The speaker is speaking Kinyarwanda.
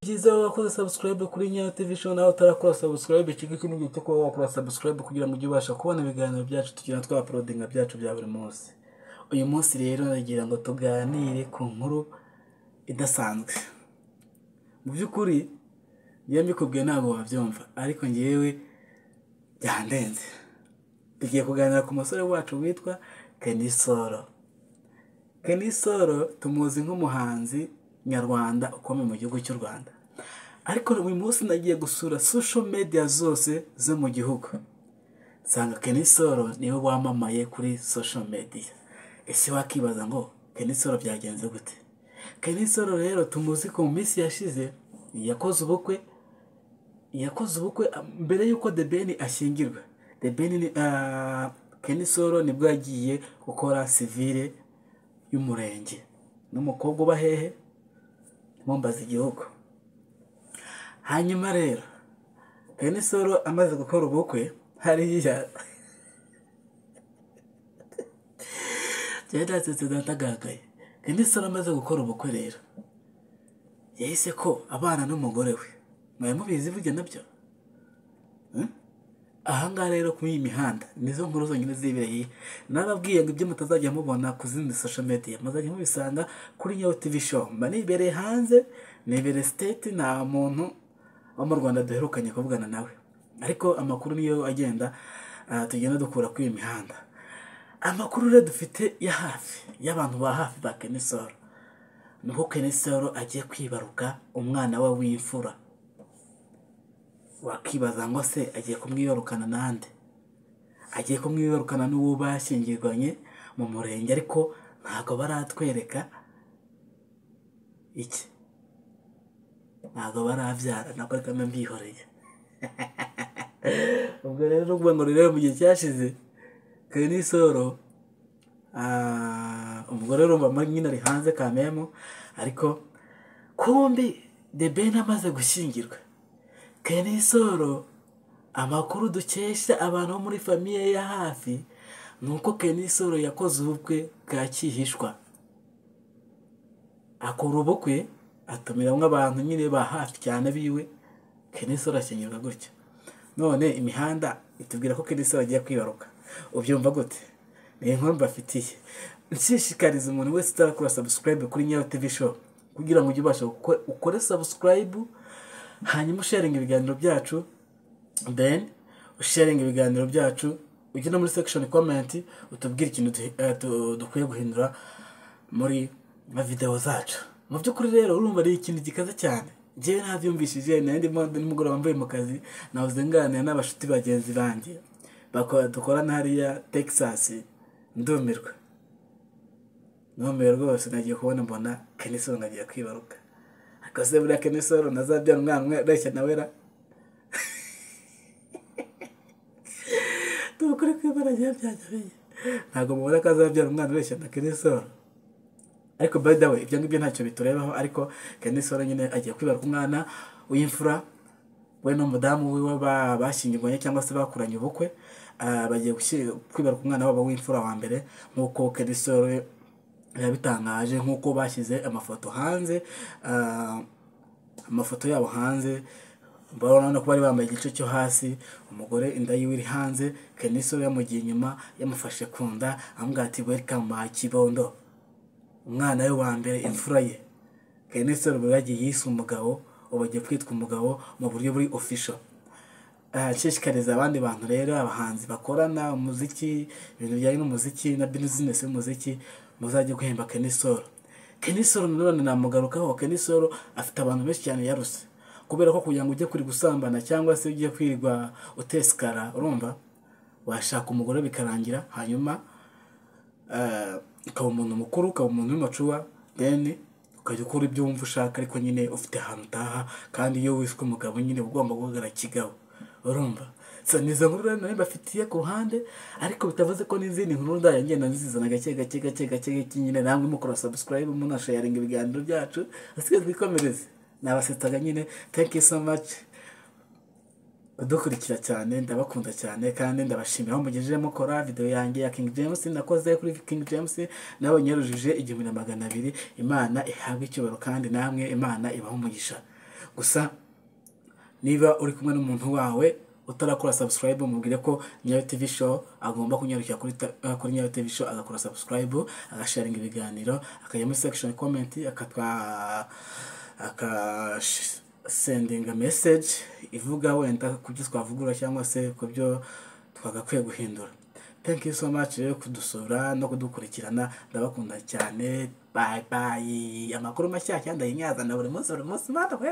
Byiza wakoze subscribe kuri Nyayo TV Show, nawe utarakora subscribe iki ngiki ni igihe cyo kuba wakora subscribe kugira ngo ujye ubasha kubona ibiganiro byacu tugenda twa-uploadinga byacu bya buri munsi. Uyu munsi rero nagira ngo tuganire ku nkuru idasanzwe. Mu by'ukuri njyewe mbikubwiye ntabwo wabyumva, ariko njyewe byandenze. Tugiye kuganira ku musore wacu witwa Kenny Sol. Kenny Sol tumuzi nk'umuhanzi nyarwanda ukomeye mu gihugu cy'u Rwanda. Ariko uyu munsi nagiye gusura social media zose zo mu gihugu, nsanga Kenny Sol niwe wamamaye kuri social media. Ese wakibaza ngo Kenny Sol byagenze gute? Kenny Sol rero tumuzi ko mu minsi yashize yakoze ubukwe, yakoze ubukwe mbere y'uko The Ben ashyingirwa. The Ben ni Kenny Sol nibwo yagiye gukora civil y'umurenge n'umukobwa uba hehe? Mumbaza igihugu. Hanyuma rero Kenny Sol amaze gukora ubukwe hariya byarasetse datagagaye. Kenny Sol amaze gukora ubukwe rero yahise ko abana n'umugore we. Mwari mubizi burya nabyo? Ahangaha rero kuri iyi mihanda nizo nkuru zonyine zibereye. Narababwiye ngo ibyo mutazajya mubona ku zindi social media muzajya mubisanga kuri Nyayo TV Show. Mba nibereye hanze, nibereye state, nta muntu wo mu Rwanda duherukanye kuvugana nawe, ariko amakuru niyo agenda tugenda dukura kuri iyi mihanda. Amakuru rero dufite ya hafi y'abantu ba hafi ba Kenny Sol ni uko Kenny Sol agiye kwibaruka umwana we w'imfura. Wakibaza ngo se agiye kumwibarukana nande? Agiye kumwibarukana n'uwo bashyingirwanye mu murenge, ariko ntabwo baratwereka iki, ntabwo barabyara, ntabwo reka mbe mbihoreye. Ubwo rero ubwo ngo rero mu gihe cyashize Kenny Sol umugore urumva nyine ari hanze kamemo, ariko kumbi The Ben amaze gushyingirwa, Kenny Sol amakuru dukesha abantu bo muri famille ya hafi ni uko Kenny Sol yakoze ubukwe bwa cyihishwa. Akora ubukwe atumiramo abantu nyine ba hafi cyane biwe, Kenny Sol ashyingirwa gutya. None imihanda itubwira ko Kenny Sol agiye kwibaruka. Ubyumva gute? Ni inkuru mbafitiye. Nshishikariza umuntu wese utarakora subscribe kuri Nyayo TV Show kugira ngo ujye ubasha ukore subscribe, hanyuma usharinga ibiganiro byacu, then usharinga ibiganiro byacu ujye no muri section comment utubwire ikintu dukwiye guhindura muri video zacu. Mu by'ukuri rero urumva ari ikintu gikaze cyane. Njyewe ntabyumvishije, nari ndimo nimugoroba mvuye mu kazi, nahoze nganira n'abashuti bagenzi banjye dukorana hariya Texas, ndumirwa. Ndumirwa rwose, nagiye kubona mbona Kenny Sol agiye kwibaruka. Akase buriya Kenny Sol nazabyara umwana umwe areshya na wera. Tukuri kwibara byajya. Ntabwo mubona ko azabyara umwana ureshya na Kenny Sol. Ariko by the way ibyo ngibyo ntacyo biturebaho, ariko Kenny Sol nyine agiye kwibaruka umwana w'imfura we n'umudamu wiwe bashyingirwanye cyangwa se bakuranye ubukwe, bagiye kwibaruka umwana wabo w'imfura wa mbere nk'uko Kenny Sol yabitangaje, nk'uko bashyize amafoto hanze, amafoto yabo hanze. Barabona ko bari bambaye igice cyo hasi, umugore inda yiwe iri hanze, Kenny Sol yamugiye inyuma yamufashe ku nda amubwira ati welcome my kibondo. Umwana we wa mbere, imfura ye. Kenny Sol yagiye yise umugabo, ubu agiye kwitwa umugabo mu buryo buri official. Nshishikariza abandi bantu rero, abahanzi bakorana umuziki, ibintu bijyanye n'umuziki na business y'umuziki, muzajye guhemba Kenny Sol. Kenny Sol nanone namugarukaho. Kenny Sol afite abantu benshi cyane yaruse, kubera ko kugira ngo ujye kuri gusambana cyangwa se ujye kwirwa utesikara, urumva washaka umugore bikarangira, hanyuma ukaba umuntu mukuru, ukaba umuntu w'amacuwa, then ukajya ukora ibyo wumva ushaka, ariko nyine ufite ahantu utaha, kandi iyo wiswe umugabo nyine ugomba guhagarara kigabo, urumva. So nizo nkuru rero nari mbafitiye ku ruhande, ariko bitavuze ko n'izindi nkuru ndaya ngenda nzizana gake gake gake gake gake nyine. Namwe mukora subscribe, munasharinga ibiganiro byacu, asigaye twikomereze. Nabasetsaga nyine. Thank you so much kudukurikira cyane, ndabakunda cyane kandi ndabashimira aho mugejeje mukora video yanjye ya King James nakoze kuri King James, nabonye yarujije 1200. Imana ihabwe icyubahiro kandi namwe Imana ibahe umugisha. Gusa niba uri kumwe n'umuntu wawe utarakora subscribe, mubwire ko Nyayo TV Show agomba kunyarukira kuri Nyayo TV Show, agakora subscribe, agasharinga ibiganiro, akajya muri section comment, akatwa akasendinga message ivuga wenda ku byo twavugurura cyangwa se ku byo twagakwiye guhindura. Thank you so much rero kudusura no kudukurikirana, ndabakunda cyane. Bye bye. Amakuru mashyashya ndayinyazana buri munsi, buri munsi, mana we.